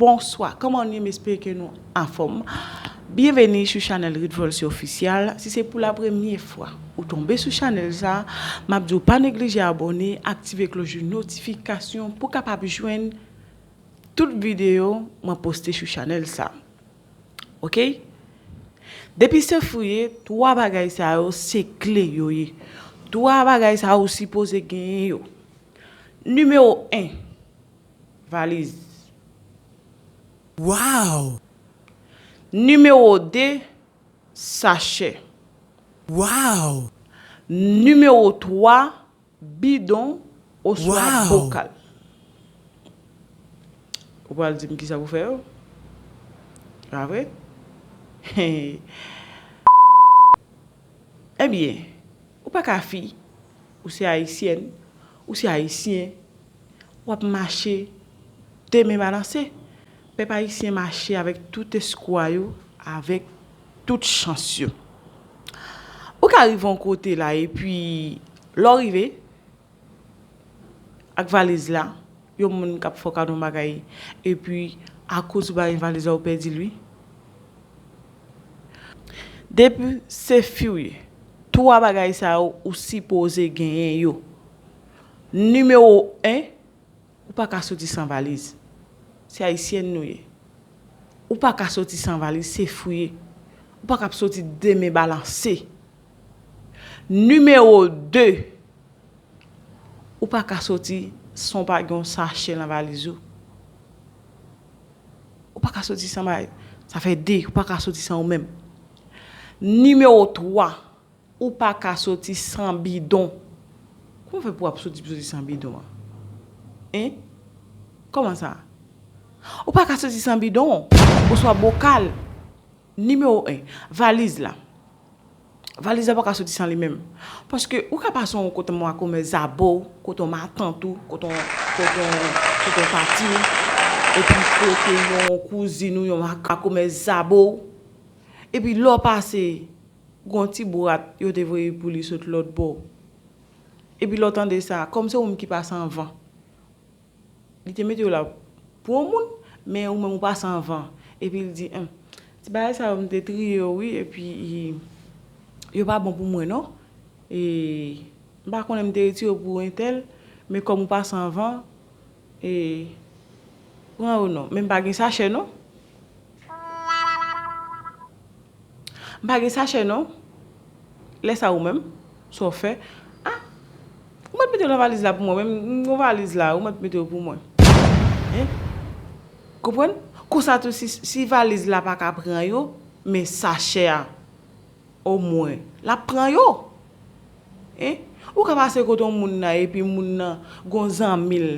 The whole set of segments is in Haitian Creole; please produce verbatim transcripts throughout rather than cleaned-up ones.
Bonswa, kòman nou ye? M espere ke nou anfòm. Byenveni sou chanèl Ritvolcy Official. Si se pou la premye fwa ou tonbe sou chanèl sa, m ap di w pa neglije abòne, aktive klòch de notifikasyon pou w kapab jwenn tout videyo mwen poste sou chanèl sa. Oke? Depi se fouye, twa bagay sa yo se kle yo ye. Twa bagay sa yo ou sipoze genyen yo. Nimewo en, valiz. Wow! Nimewo de, sachè. Wow! Nimewo twa, bidon oswa Wow! bokal. Ou pral di m kisa pou fè yo? Pa vre? Ebyen, ou pa ka fi, ou se ayisyèn, ou se ayisyen, w ap mache de men balanse. Pèp ayisyen mache avèk tout eskwa yo, avèk tout chans yo. Ou ka rive yon kote la, epi lè w rive, ak valiz la, yon moun k ap fè w kado yon bagay, epi akoz ou pa gen valiz la, ou pèdi l, wi. Depi se fi w ye, twa bagay sa yo, ou sipoze genyen yo. Nimewo en, ou pa ka soti san valiz. Se ayisyèn nou ye. Ou pa ka soti san valiz, se fi w ye. Ou pa ka ap soti de men balanse. Nimewo de, ou pa ka soti san w pa gen yon sachè nan valiz ou. Ou pa ka soti san bagay. Sa fè de, ou pa ka soti san ou menm. Nimewo twa, ou pa ka soti san bidon. Kòman fè pou w ap soti, soti san bidon an? Hein? Kòman sa? Ou pa ka soti san bidon oswa bokal. Nimewo en, valiz la. Valiz la pa ka soti san li menm. Paske ou ka pase yon kote mwa komè zabo, kote yon matant ou, kote yon, kote yon, kote yon pati ou, epi kote yon kouzin ou, yon makomè zabo. Epi lè w pase, gon ti bwat yo te voye pou li sot lòt bò. Epi lè w tande sa, kòm se ou menm ki pase anvan. Li te mete w la pou yon moun, men ou menm ou pase anvan. Epi l di, "Hum, ti bagay sa yo m te triye yo wi, epi yo pa bon pou mwen non. E, m pa konnen m te retire yo pou entèl, men kòm ou pase anvan, e, pran yo non. Men m pa gen sachè non." M pa gen sachè non. Lè sa ou menm, sa w fè? Ah, ou mèt mete yo nan valiz la pou mwen. Menm m gon valiz la, ou mèt mete yo pou mwen. Hein? Konprann? Konsa tou, si, si valiz la pa ka pran yo, men sachè a, omwen, l ap pran yo. Hein? Ou ka pase kote yon moun nan, epi moun nan gon zanmi l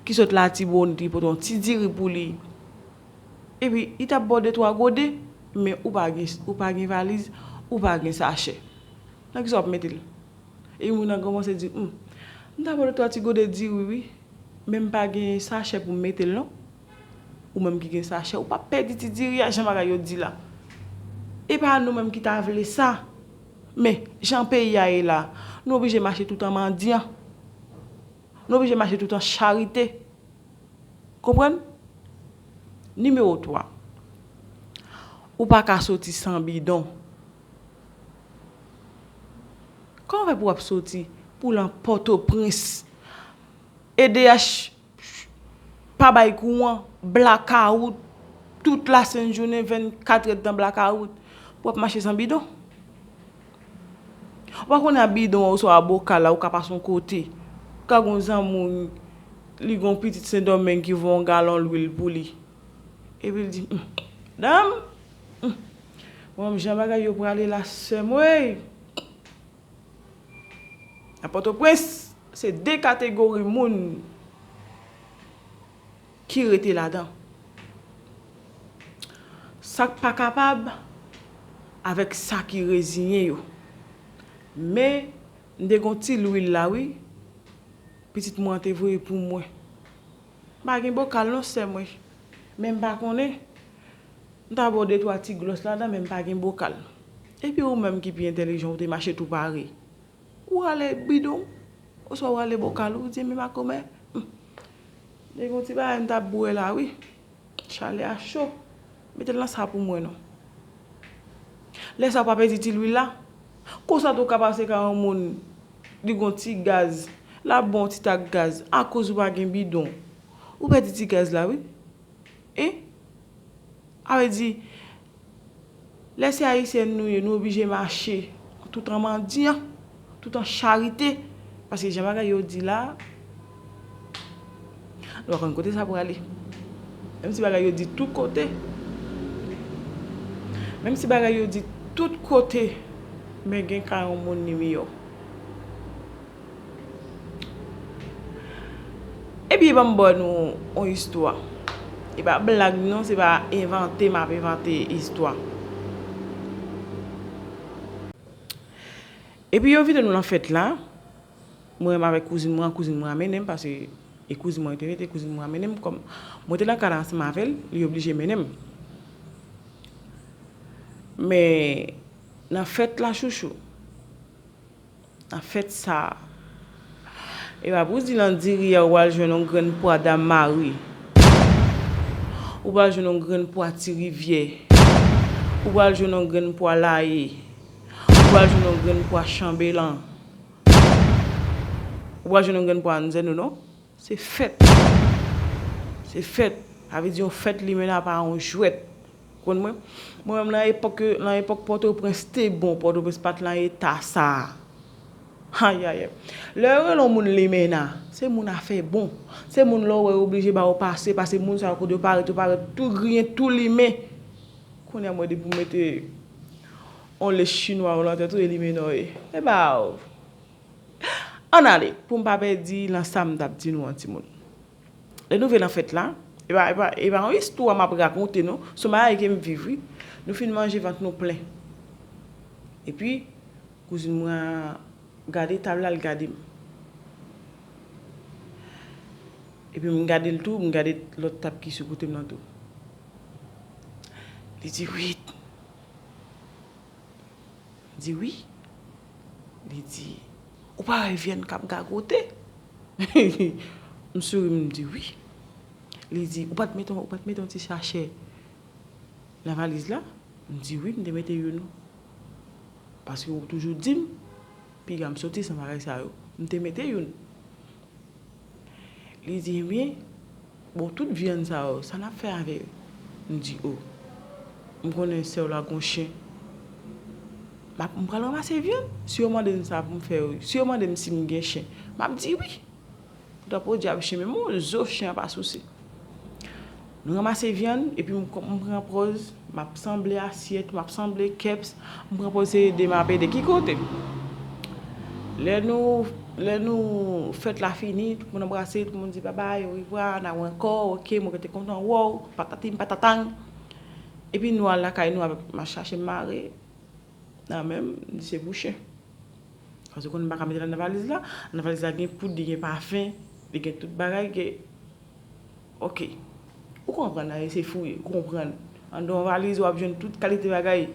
ki sot Latibonit, li pote yon ti diri pou li. Epi, li t ap ba w de twa gode, men ou pa gen, ou pa gen valiz, ou pa gen sachè. Nan kisa w ap mete l? Epi moun nan kòmanse di, "Hum, m ta ba w de twa ti gode diri wi, men m pa gen sachè pou m mete l non." Ou menm ki gen sachè, ou p ap pèdi ti diri a, jan bagay yo di la. E pa nou menm ki ta vle sa. Men, jan peyi a ye la, nou oblije mache tout an mandyan. Nou oblije mache tout an charite. Konprann? Nimewo twa. Ou pa ka soti san bidon. Kòman fè pou w ap soti pou w al Pòtoprens? E D H pa bay kouran, blakawout, tout lasent jounen, vennkatrè tan blakawout, pou w ap mache san bidon. Ou pa konnen a bidon an oswa a bokal la, ou ka pase yon kote. Ou ka gon zanmi w, li gon pitit Sendomeng ki voye yon galon lwil pou li. Epi l di, "Hum, dam, hum, bon, jan bagay yo prale la, sè m, wey." A Pòtoprens, se de kategori moun ki rete ladan. Sa k pa kapab avèk sa ki reziyen yo. Men, m te gon ti lwil la, wi. Pitit mwen an te voye pou mwen. M pa gen bokal non, sè mwen. Men m pa konnen. M ta ba w de twa ti glòs ladan, men m pa gen bokal. Epi ou menm ki pi entèlijan, ou te mache tou pare. Ou rale bidon, oswa ou rale bokal, ou di, "Men makomè, hum, te gen yon ti bagay m t ap bwè la, wi." Chalè a cho. Mete l nan sa pou mwen non. Lè sa w pa pèdi ti lwil la. Konsa tou ka pase ka yon moun li gon ti gaz. L ap bon ti tak gaz. Akoz ou pa gen bidon. Ou pèdi ti gaz la wi. Hein? A vle di, lè se ayisyèn nou ye, nou oblije mache tout an mandyan, tout an charite. Paske jan bagay yo di la, nou pa konn kote sa prale. Menm si bagay yo di tout kote, menm si bagay yo di tout kote, men gen ka yon moun li miyò. Epi ban m ba nou yon istwa. E pa blag non, se pa envante m ap envante istwa. Epi yo envite nou nan fèt la. Mwen menm avèk kouzin mwen, kouzin mwen a mennen m, paske e kouzin mwen yo te envite, kouzin mwen a mennen m, kòm mwen te nan kay la ansanm avè l, li oblije mennen m. Men, nan fèt la, chouchou, nan fèt sa a, e pa pou di nan diri a, ou pral jwenn yon grenn pwa Dam Mari, ou pral jwenn yon grenn pwa Ti Rivyè, ou pral jwenn yon grenn pwa Laye, ou pral jwenn yon grenn pwa Chanbelan, ou pral jwenn yon grenn pwa Anzè nou non. Se fèt. Se fèt. Sa vle di yon fèt limena pa yon jwèt. Konn mwen? Mwen menm nan epòk, nan epòk Pòtoprens te bon, Pòtoprens pa t nan eta sa a. Ayayay. Lè yo rele yon moun limena, se moun afè bon. Se moun lè w wè yo oblije ba yo pase, pase moun sa yo kote yo parèt, yo parèt tou griyen, tou limen. Kounye a mwen depi w mete yon lech chinwa yo nan tèt ou, e limena w ye. E ba w. Ann ale, pou m pa pèdi nan sa m t ap di nou an timoun. Lè nou rive nan fèt la, e pa, e pa, e pa yon istwa m ap rakonte non, se yon bagay ke m viv wi. Nou fin manje, vant nou plen. Epi, kouzin mwen an gade tab la, l gade m. Epi m gade l tou, m gade lòt tab ki sou kote m nan tou. Li di, "Wit." M di, "Wi." Li di, "Ou pa wè vyann k ap gagote?" M souri, m di, "Wi." Li di, "Ou pa t mete, ou pa t mete yon ti sachè nan valiz la?" M di, "Wi, m te mete youn." Paske ou toujou di m, piga m soti san bagay sa yo. M te mete youn. Li di, "Ebyen, bon, tout vyann sa yo, sa n ap fè avè yo?" M di, "O, m konnen sè w la gon chen. M ap, m pral ranmase vyann. Si yo mande m sa pou m fè yo, si yo mande m si m gen chen, m ap di wi. Poutan podyab chen, men m on zo chen an pa souse." Nou ranmase vyann, epi m, m pran pòz, m ap sanble asyèt, m ap sanble kèps, m pran pòz se ede m ap ede. Ki kote? Lè nou, lè nou fèt la fini, tout moun anbrase, tout moun di babay, orevwa, n a wè ankò, oke, mwen te kontan wè w, patatim patatang. Epi nou al lakay nou avèk, m al chache m mare. Nan men m, m di se pou chen. Paske ou konn m pa ka mete l anndan valiz la. Anndan valiz la gen poud, li gen pafen, li gen tout bagay, gen, oke. Ou konprann, la, se fouye, ou konprann. Anndan yon valiz, w ap jwenn tout kalite bagay.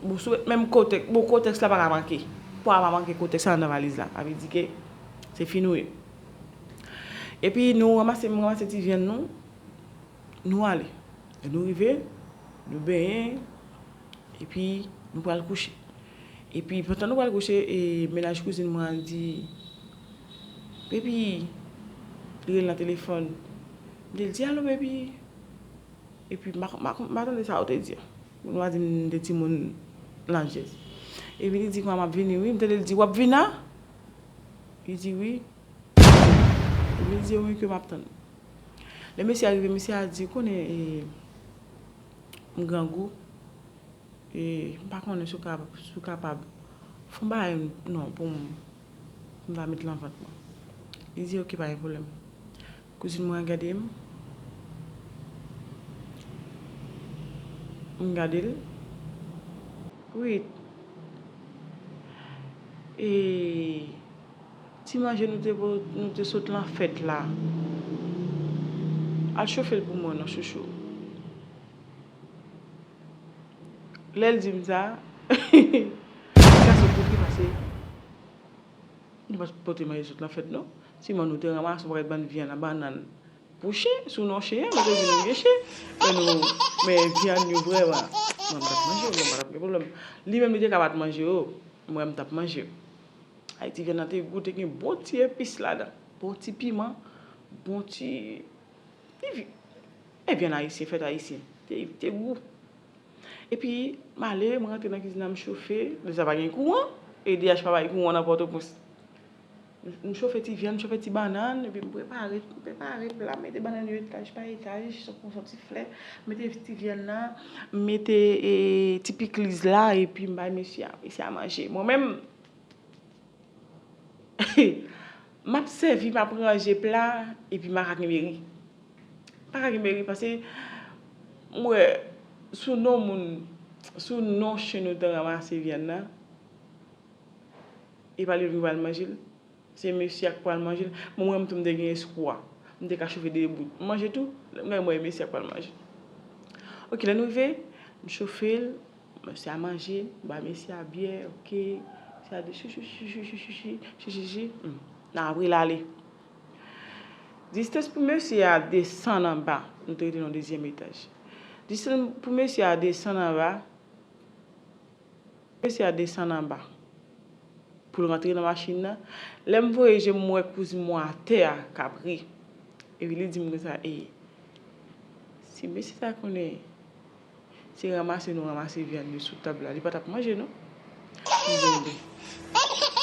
Bon, sou menm kotèks, bon, kotèks la pa ka manke. Pwa pa manke kotèks la anndan valiz la. Sa vle di ke se fi nou ye. Epi nou ranmase, m ranmase ti vyann nou. Nou ale. Lè nou rive, nou benyen, epi nou pral kouche. Epi, pandan nou pral kouche, e, mennaj kouzin mwen an di, "Baby," li rele nan telefòn. M te di, "Alo, baby." Epi, m pa, m pa, m pa tande sa yo te di a. Nou a di m te timoun lajès. Epi, li di, "Kounya m ap vini, wi." M tande l di, "W ap vin la?" Li di, "Wi." Epi, li di, "Wi, ke m ap tann." Lè mesye a rive, mesye a di, "Ou konnen, e, m grangou, e, m pa konnen si w ka, si w kapab fè yon bagay non pou m, pou m va met l nan vant mwen." Li di, "Oke, pa gen pwoblèm." Kouzin mwen an gade m. M gade l. Wi. E, ti manje nou te, nou te sot lan fèt la. Al chofe l pou mwen non, chouchou. Lè l di m sa, gason kouri pase. Nou pa t pote manje sot lan fèt non. Ti manje nou te ranmase, yon pakèt bann vyann, bannann, Pou chen, sou non chen an, mwen te di nou gen chen. Men nou, men vyann yo vrèman. Mwen, m t ap manje yo, mwen pa t ap gen pwoblèm. Li menm, li te ka pa t manje yo, mwen, m t ap manje yo. Ay, ti vyann nan te gou, te gen bon ti epis ladan. Bon ti piman, bon ti, ti vi-, e vyann ayisyen, fèt ayisyen. Te, te gou. Epi, m ale, mwen rantre nan kizin nan, m chofe. Deja pa gen kouran. E D H pa bay kouran nan Pòtoprens. M, m chofe ti vyann, m chofe ti bannann, epi m prepare, m prepare pla, m mete bannann yo etaj pa etaj, sou, sou ti flè, m mete ti vyann nan, m mete, e, ti pikliz la, epi m bay mesye a, mesye a manje. Mwen menm, m ap sèvi, m ap ranje pla, epi m pa ka kenbe ri. M pa ka kenbe ri, paske m wè sou non moun, sou non chen nou te ranmase vyann nan, e pa li menm ki pral manje l. Se mesye a k pral manje l. Bon, mwen menm tou, m te gen eskwè. M te ka chofe de bout. M manje tou, m gade m wè mesye a k pral manje l. Oke, lè nou rive, m chofe l, mesye a manje, m ba mesye a byè, oke. Mesye a di, chichichi, chichichi. Hmm. N a rale. Distans pou mesye a desann anba, nou te rete nan dezyèm etaj. Distans pou mesye a desann anba, mesye a desann anba pou l rantre nan machin nan. Lè m voye je m, m wè kouzin mwen atè a k ap ri. Epi li di m konsa, e, si mesye sa konnen se ranmase nou ranmase vyann yo sou tab la, li pa t ap manje non. M di, enben,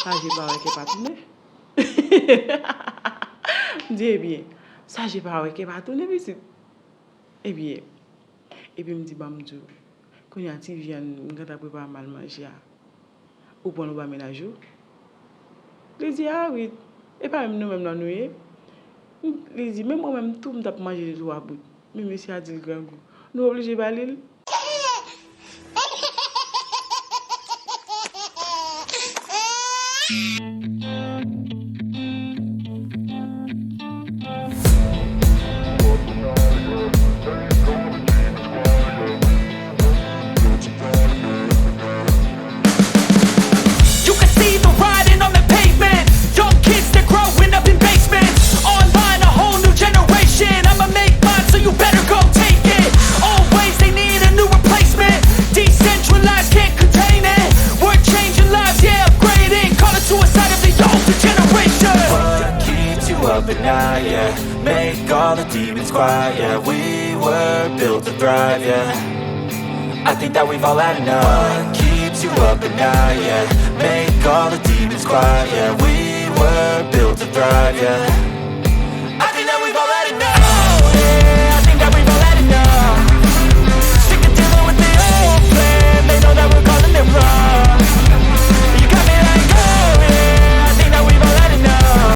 sa je pa wè kè pa tounen. M di, ebyen, sa je pa wè kè pa tounen, pitit. Ebyen, epi m di, ban m di w, kounye a ti vyann m gentan prepare m al manje a, ou pran l ou ba mennaj ou? Li di, a wi, e pa menm nou menm nan nou ye? Li di, men mwen menm tou, m t ap manje de twa bout. Men mesye a di l grangou. Nou oblije ba li l. You can see the writing on the pavement. Young kids, they're growing up in basements. Online, a whole new generation. I'ma make mine, so you better go take it. Old ways, they need a new replacement. Decentralized, can't contain it. We're changing lives, yeah, upgrading. Call it suicide of the older generation. What keeps you up at night, yeah? Make all the demons quiet, yeah. We were built to thrive, yeah. I think that we've all had enough. What keeps you up at night, yeah? Make all the demons quiet, yeah. We were built to thrive, yeah.